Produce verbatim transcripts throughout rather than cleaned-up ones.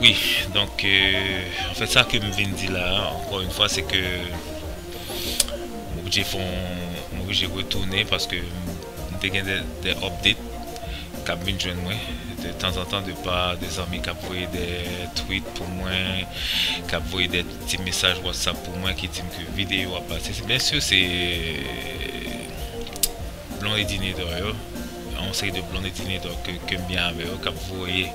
Wi, donk, euh, anfèt, sa ke m vin di la, ankò yon fwa, se ke m oblije fè yon, m oblije retounen paske m te gen de, de update k ap vin jwenn mwen de tanzantan de pa de zanmi k ap voye de tweet pou mwen, k ap voye de ti mesaj WhatsApp pou mwen ki di m ke videyo ap pase. Byen si se Blondedy Nether yo, yon seri de Blondedy Nether ke, ke m byen avè yo, k ap voye,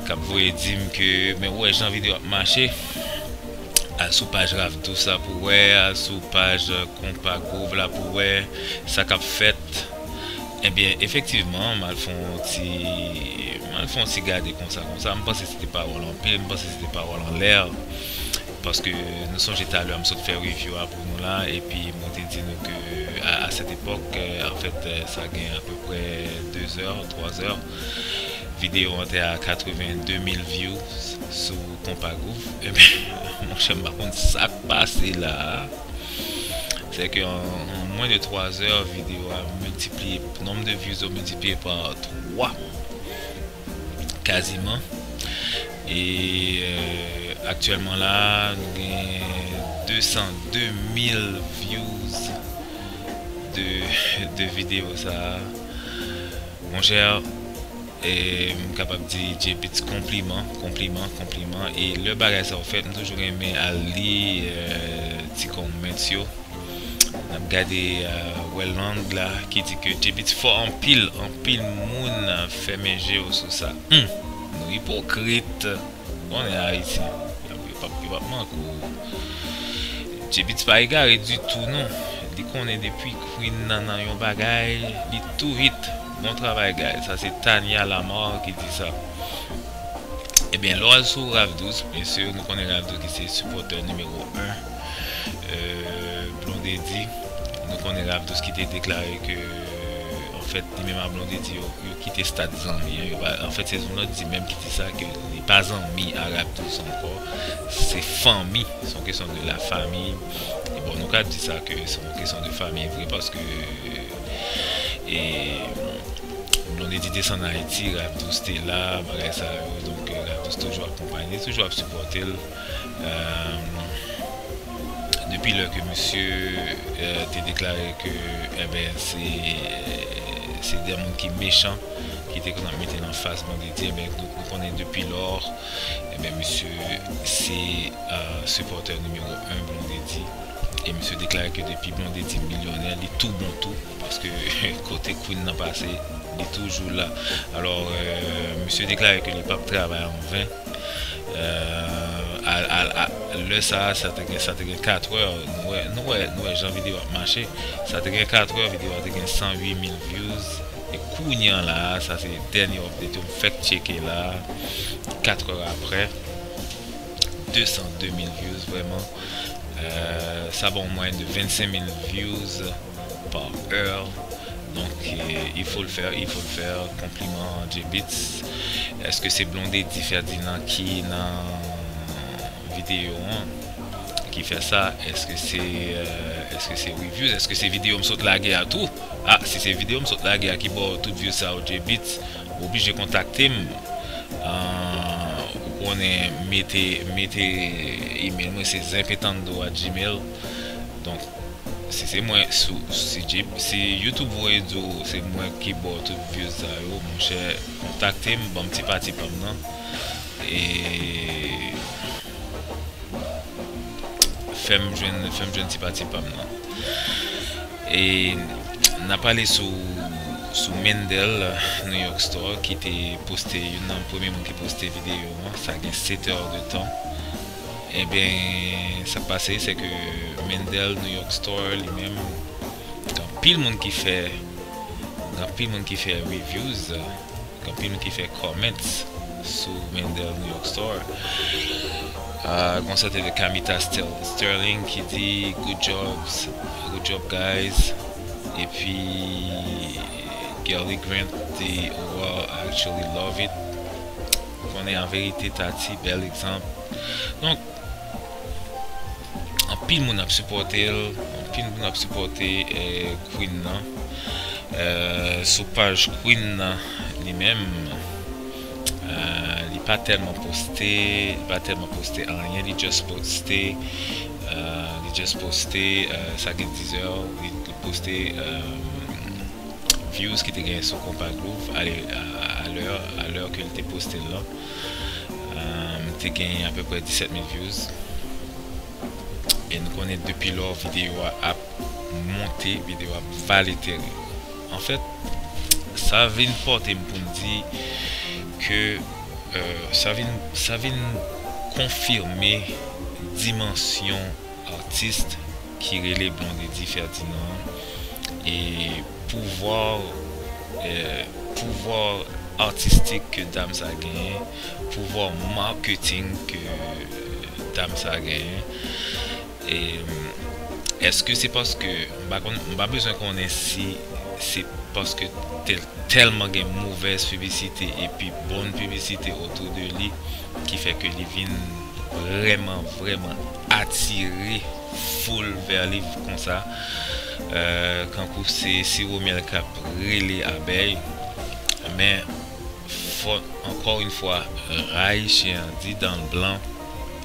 k ap voye di m ke, men ou wè jan videyo ap mache, al sou paj Rafdous la pou wè, al sou paj Konpa Groove la pou wè sa k ap fèt. Ebyen, efektivman, m al fè yon ti, m al fè yon ti gade konsa, konsa. M panse se te pawòl anpil, m panse se te pawòl anlè. Paske nou sonje talè a m sot fè review a pou nou la, epi mwen te di nou ke a, a sèt epòk, euh, anfèt, euh, sa gen apeprè de zè, twa zè, videyo an te a katreven de mil views sou Konpa Groove. Ebyen, monchè, m pa konn sa k pase la a. Se ke an, an mwen de twa zè, videyo a miltipliye, nonb de views yo miltipliye pa twa, kaziman. E, euh, aktyèlman la, nou gen de san de mil views de, de videyo sa a. Monchè, e m kapab di J-Beatz konpliman, konpliman, konpliman. E lè bagay sa yo fèt, m toujou renmen al li, euh, ti comments yo. N ap gade, euh, Welland la ki di ke J-Beatz fò anpil, anpil moun fèmen je yo sou sa. Hum, nou ipokrit. Konnen Ayisyen, y ap, yo p ap, yo p ap manke w. J-Beatz pa egare ditou non. Li konnen depi Queen nan nan yon bagay, li tou hit. Bon travay, guys. Sa se Tanya Lamar ki di sa. Ebyen, lè w al sou Rafdous, byen si, nou konnen Rafdous ki se sipòtè nimewo en, euh, Blondedy. Nou konnen Rafdous ki te deklare ke, anfèt, li menm a Blondedy yo, yo kite stad zanmi an. Yo pa, anfèt, se Zounotti menm ki di sa, ke li pa zanmi a Rafdous ankò. Se fanmi, se yon kesyon de la fami. E bon, nou ka di sa ke se yon kesyon de fanmi vre, paske, e, Blondedy desann Ayiti, Rafdous te la, bagay sa yo, donk, euh, Rafdous toujou ap konpaye, toujou ap sipòte l. Euh, depi lè ke misye, euh, te deklare ke, enben, se, se de moun ki mechan, ki te konn ap mete l anfas Blondedy, enben, nou, nou konnen depi lò, enben, misye se, euh, sipòtè nimewo en Blondedy. E misye deklare ke depi Blondedy milyonè, li tou bon tou, paske kote Queen nan pase, li toujou la. Alò, euh, misye deklare ke li p ap travay an ven. Euh, a, a, a, lè sa a, sa te gen, sa te gen kat è. Nou wè, nou wè, nou wè jan videyo ap mache. Sa te gen kat è, videyo a te gen san uit mil views. E kounye a la a, sa se dènye update yo, m fèk tcheke la a. Kat è aprè, de san de mil views, vrèman. Euh, sa ba w mwayèn de vennsenk mil views par heure. Donk, euh, il faut le faire, il faut le faire. Konpliman, J-Beatz. Èske se Blondedy Ferdinand ki nan videyo an ki fè sa? Èske se, euh, èske se reviews? Èske se videyo m sot lage a tou? Ah, si se videyo m sot lage a ki ba w tout views sa yo, J-Beatz, ou oblije kontakte m. Ah, ou konnen, mete, mete email mwen, se zenpetando at gmail. Donk, si se mwen, si, si J-, si YouTube voye di w se mwen ki ba w tout views sa yo, monchè, kontakte m, ban m ti pati pa m nan. E fè m jwenn, fè m jwenn ti pati pa m nan. E n ap pale sou, sou Mendel, New York Store, ki te poste, youn nan premye moun ki poste videyo an. Sa gen sèt è de tan. Ebyen, sa k pase, se ke Mendel, New York Store, li menm, gen anpil moun ki fè, gen anpil moun ki fè reviews, gen anpil moun ki fè comments sou Mendel, New York Store. Ah, gon sèten de Kamita Ster-, Sterling ki di, "Good jobs, good job, guys." Epi, Gelly Grant di, "Oh, wow, I actually love it." Ou konnen, an verite, Tati, bèl egzanp. Donk, anpil moun ap sipòte l, anpil moun ap sipòte, eh, Queen nan. Eh, sou paj Queen nan li menm, eh, li pa tèlman poste, li pa tèlman poste anyen, li just poste, euh, li just poste, euh, sa gen dizè, li, li poste, euh, views ki te genyen sou Konpa Groove, ale, a, a lè, a lè ke li te poste l lan. Euh, te genyen apeprè disèt mil views. E nou konnen depi lò videyo a ap monte, videyo a ap vale teren. Anfèt, sa vin pòte m pou m di ke, euh, sa vin, sa vin konfime dimansyon atis ki rele Blondedy Ferdinand e pouvwa, euh, pouvwa atistik ke dam sa genyen, pouvwa marketing ke, euh, dam sa genyen. E, èske se paske, m pa konn, m pa bezwen konnen si se paske tèl, tèlman gen movèz piblisite epi bon piblisite otou de li ki fè ke li vin vrèman, vrèman atire foul vè li konsa. Euh, kankou se siwo myèl k ap rele abèy. Men, fò, encore une fois, rayi chen an, di dan l blan,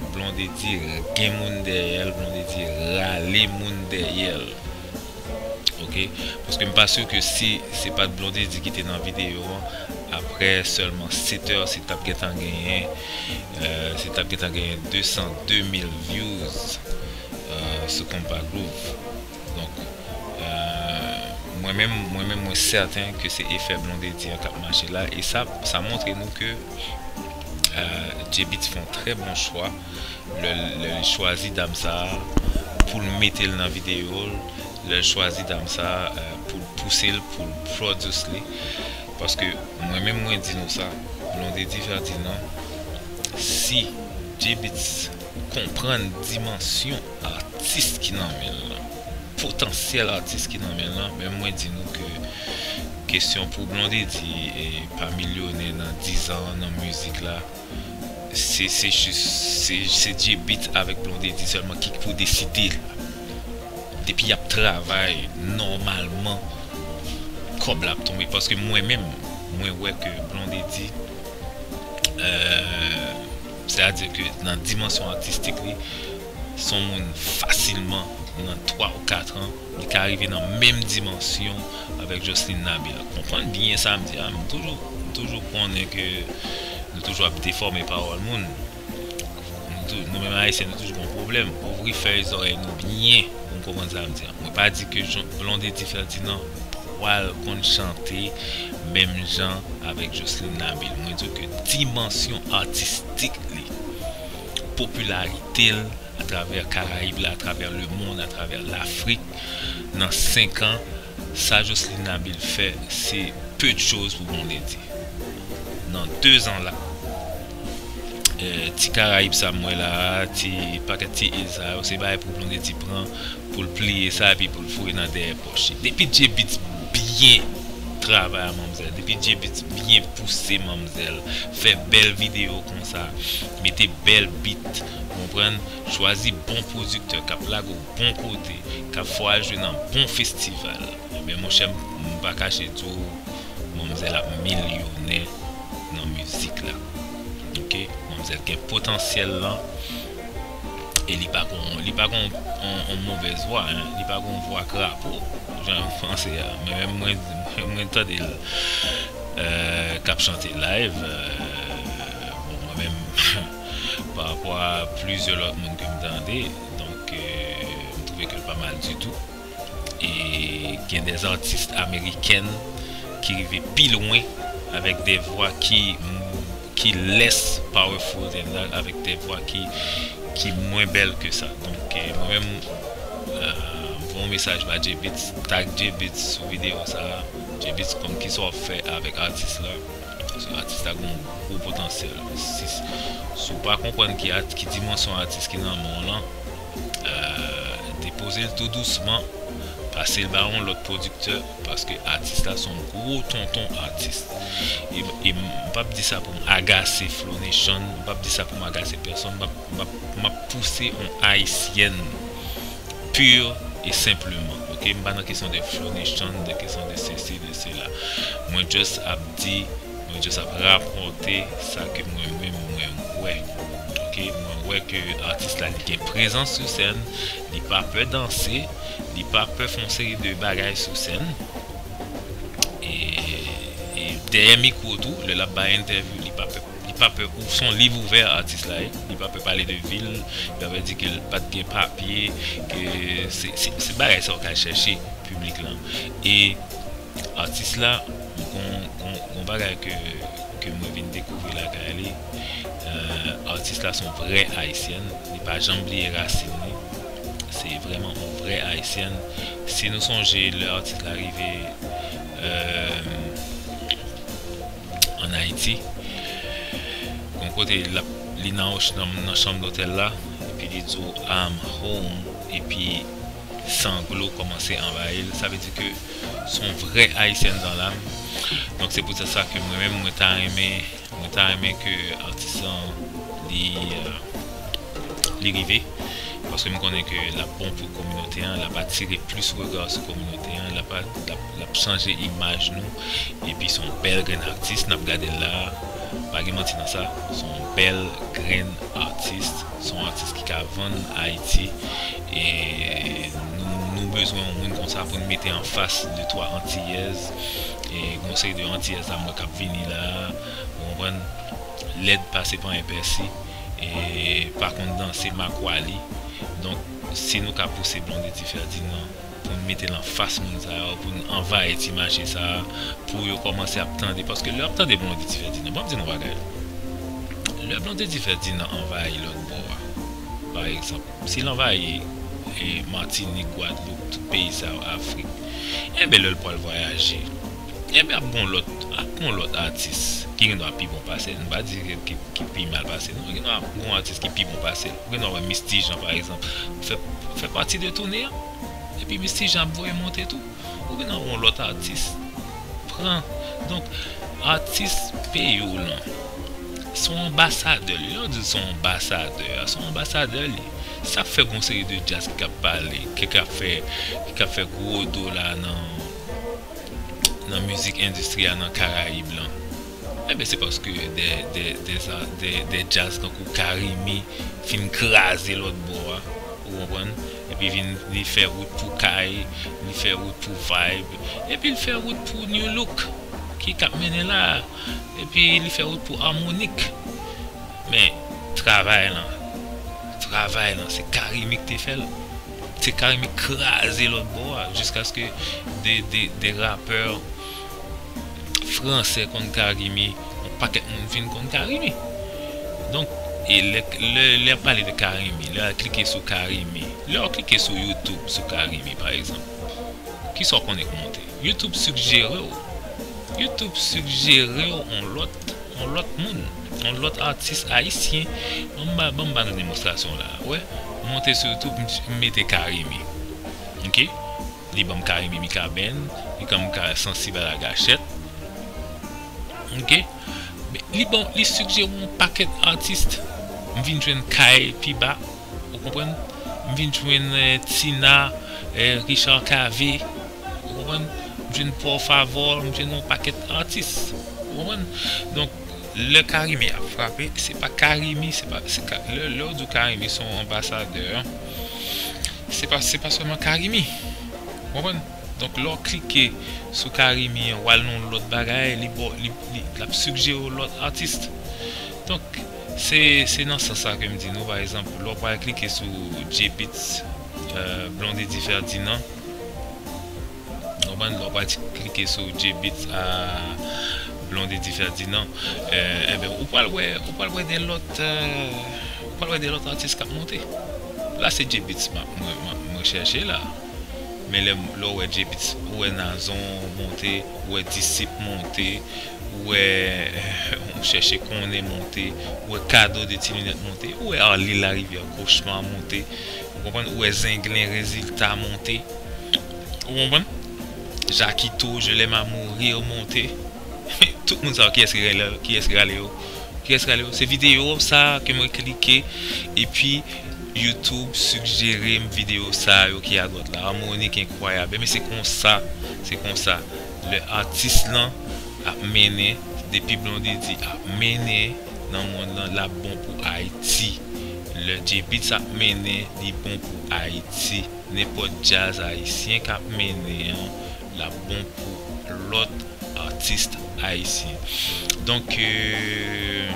Blondedy gen moun dèyè l, Blondedy rale moun dèyè l. Ok? Paske m pa si ke si se pa t Blondedy ki te nan videyo an, aprè sèlman sèt è, si t ap gentan genyen, euh, si t ap gentan genyen de san de mil views, euh, sou Konpa Groove. Donk, euh, mwen menm, mwen menm, mwen sèten ke se efè Blondedy an k ap mache la. E sa, sa montre nou ke, euh, J-Beatz fè yon trè bon chwa lè, lè l chwazi dam sa a pou l mete l nan videyo l, lè l chwazi dam sa a, euh, pou l pouse l, pou l produce li. Paske mwen menm, mwen di nou sa, Blondedy Ferdinand, si J-Beatz konprann dimansyon atis ki nan men l lan, potansyèl atis ki nan men l lan, men mwen di nou ke kesyon pou Blondedy e pa milyonè nan diz an nan mizik la, se, se jis, se, se J-Beatz avèk Blondedy sèlman ki pou deside l. Depi y ap travay nòmalman, kòb la ap tonbe. Paske mwen menm, mwen wè ke Blondedy, euh, sètadi ke nan dimansyon atistik li, se yon moun fasilman nan twa ou kat an, li ka rive nan menm dimansyon avèk Jocelyn Nabil. Konprann byen sa m di a, m toujou, m toujou konnen ke nou toujou ap defòme pawòl moun. Nou tou-, nou menm Ayisyen, nou toujou gon pwoblèm. Ouvri fèy zòrèy nou byen pou n konprann sa m di a. Mwen pa di ke Jon-, Blondedy Ferdinand pral konn chante menm jan avèk Jocelyn Nabil. Mwen di w ke dimansyon atistik li, popilarite l atravè Karayib la, atravè lemonn, atravè Lafrik, nan senk an, sa Jocelyn Nabil fè, se peu de chose pou Blondedy. Nan de zan la, eh, ti Karayib sa m wè la a, ti pakèt ti il sa yo, se bagay pou Blondedy pran, pou l pliye sa, epi pou l foure nan dèyè pòch li. Depi J-Beatz byen travay a manmzèl, depi J-Beatz byen pouse manmzèl, fè bèl videyo konsa, mete bèl beat, konprann, chwazi bon pwodiktè k ap lage w bon kote, k ap fè w al jwe nan bon festival. Ebyen, monchè, m, m pa kache di w, manmzèl ap milyonè nan mizik la. Ok? Manmzèl gen potansyèl lan. E li pa gon, li pa gon on, on movèz vwa, hein. Li pa gon vwa krapo, jan yo panse a. Men menm mwen, mwen tande l, euh, k ap chante live, euh, bon, mwen menm, pa rapò a plizyè lòt moun ke m tande, donk, euh, m twouve ke l pa mal ditou. E gen dè atis amerikèn ki rive pi lwen avèk dè vwa ki, ki less powerful than that, avèk dè vwa ki, ki mwen bèl ke sa. Donk, eh, mwen menm, eh, voye yon mesaj ba J-Beatz, tag J-Beatz sou videyo sa a. J-Beatz, konn kisa w ap fè avèk atis la. Paske atis la gen yon gwo potansyèl. Si, si w pa konprann ki at-, ki dimansyon atis ki nan men w lan, eh, depoze l tou dousman, pase l ba yon lòt pwodiktè, paske atis la se yon gwo tonton atis. E, e m p ap di sa pou m agase Flow Nation, m p ap di sa pou m agase pèsonn, m ap, m ap, m ap pouse yon ayisyèn pur et simplement, ok? M pa nan kesyon de Flow Nation, de kesyon de sesi, de sela. Mwen just ap di Mwen just ap rapòte sa ke mwen menm mwen wè. Ok, mwen wè ke atis la li gen prezans sou sèn, li pa pè danse, li pa pè fè yon seri de bagay sou sèn. E, e dèyè mikwo tou, lè l ap bay entèvyou, li pa pè, li pa pè, ou se yon liv ouvè atis la ye, li pa pè pale de vi l, li pa pè di ke l pa t gen papye, ke se, se, se bagay sa w ka chèche piblik lan. E atis la, gon, gon, gon bagay ke, ke mwen vin dekouvri lakay li. Euh, atis la se yon vrè ayisyèn, li pa janm bliye rasin li. Se vrèman yon vrè ayisyèn. Si nou sonje lè atis la rive, euh, ann Ayiti, gon kote l ap, li nan yon chanm, nan chanm dotèl la, epi li di w, "I'm home," epi sanglo kòmanse anvayi l. Sa vle di ke se yon vrè ayisyèn dan lam. Donk se poutèt sa ke mwen menm, mwen ta renmen, mwen ta renmen ke atis lan li, euh, li rive. Paske m konnen ke l ap bon pou kominote an, l ap atire plis rega sou kominote an, l ap, l ap, l ap chanje imaj nou. Epi se yon bèl grenn atis n ap gade l la. Pa gen manti nan sa, se yon bèl grenn atis, se yon atis ki ka vann Ayiti. E nou, nou bezwen yon moun konsa pou n mete anfas de twa antiyèz. E gon seri de antiyèz la m wè k ap vini la, ou konprann, lèd pase panyen pèsi, e pa konn danse makwali. Donk, si nou ka pouse Blondedy Ferdinand pou n mete l anfas moun sa yo, pou n anvayi ti mache sa a, pou yo kòmanse ap tande. Paske lè w ap tande Blondedy Ferdinand, ban m di nou yon bagay. Lè Blondedy Ferdinand anvayi lòt bò a, pa egzanp, si l anvayi, e, Matinik, Gwadloup, tout peyi sa yo, Afrik, enben, lè l pral vwayaje, enben, ap gon lòt, ap gon lòt atis ki gen dwa pi bon pase l. M pa di ki, ki, ki pi mal pase l, non. Gen dwa ap gon atis ki pi bon pase l. Ou gen dwa wè Misty Jean, pa egzanp, fè, fè pati de toune an. Epi Misty Jean ap voye monte tou. Ou gen dwa wè yon lòt atis pran. Donk, atis peyi w lan, se yon anbasadè li. Lè w di l se yon anbasadè, se yon anbasadè li. Sa k fè gon seri de djaz ki ap pale, ki, ki ap fè, ki ap fè gwo do la nan, nan mizik endistri a nan Karayib lan. Enben, se paske de, de, de, de, de djaz tankou Carimi fin kraze lòt bò a, ou konprann? Epi vin, li fè wout pou Kay, li fè wout pou Vibe, epi li fè wout pou New Look, ki k ap mennen la, epi li fè wout pou Harmonik. Men, travay lan, travay lan, se Carimi ki te fè l. Se Carimi k kraze lòt bò a, jiskaske de, de, de rapè fransè konn Carimi, yon pakèt moun vin konn Carimi. Donk, e lè, lè, lè y ap pale de Carimi, lè y al klike sou Carimi, lè w klike sou YouTube sou Carimi, pa egzanp, kisa w konnen k monte? YouTube sigjere w. YouTube sigjere w yon lòt, yon lòt moun, yon lòt atis ayisyen. Ban m ba, ban m ba nou demonstrasyon la. Wè, monte sou YouTube, m, m mete Carimi. Ok? Li ban m Carimi Mikaben, li ban m ka Sansib a la gachèt. Ok? Men li ban, li sigjere yon pakèt atis. M vin jwenn Kay pi ba, ou konprann? M vin jwenn, eh, Tina, eh, Richard Cavé, ou konprann? M jwenn Paul Favor, m jwenn yon pakèt atis, ou konprann? Donk, lè Carimi ap frape, se pa Carimi, se pa, se ka, lè, lè w di Carimi se yon anbasadè, se pa, se pa sèlman Carimi, ou konprann? Donk, lè w klike sou Carimi an, w al nan yon lòt bagay, li ba w, li, li, l ap sigjere w lòt atis. Donk, se, se nan sans sa ke m di nou, pa egzanp, lè w pral klike sou J-Beatz, euh, Blondedy Ferdinand, w konprann, lè w pral ti klike sou J-Beatz a Blondedy Ferdinand, euh, enben, ou pral wè, ou pral wè de lòt, euh, ou pral wè de lòt atis k ap monte. La, se J-Beatz m ap, mwen, mwen, mwen chèche la. Men lè, lè w wè J-Beatz, ou wè Nazon monte, ou wè Disip monte, ou wè, ou chèche konnen monte, ou wè Kado de Ti Linèt monte, ou wè Arly Larivière Cauchemar monte, ou konprann, ou wè Zenglen Rezilta monte, ou konprann, Jakito, Je l'aime à mourir monte. Tout moun sa yo, kiyès ki rele, kiyès ki rale yo? Kiyès ki rale yo? Se videyo sa ke mwen klike, epi YouTube sigjere m videyo sa yo ki adwat la. Harmonik enkwayab. Enben, se konsa, se konsa. Lè atis lan ap mennen, depi Blondedy ap mennen nan mond lan, l ap bon pou Ayiti. Lè J-Beatz ap mennen, li bon pou Ayiti. Nenpòt djaz ayisyen k ap mennen an, l ap bon pou lòt atis ayisyen. Donk, euh,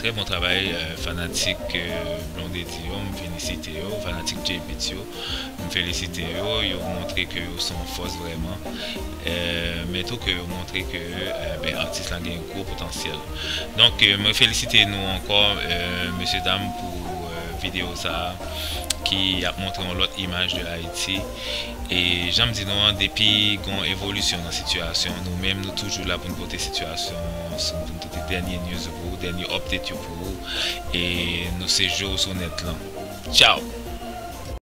trè bon travay, euh, fanatik, euh, Blondedy yo, m felisite yo, fanatik J-Beatz yo, m felisite yo, yo montre ke yo se yon fòs vrèman. Euh, men tou ke yo montre ke, euh, ben, atis la gen gwo potansyèl. Donk, euh, mwen felisite nou ankò, euh, mesye dam, pou, euh, videyo sa a ki ap montre yon lòt imaj de Ayiti. E jan m di nou an, depi gon evolisyon nan sitiyasyon, nou menm nou toujou la pou n pote sitiyasyon an sou, pou n pote dènye news yo pou ou, dènye update yo pou ou. E nou se Joe sou nèt lan. Tchao!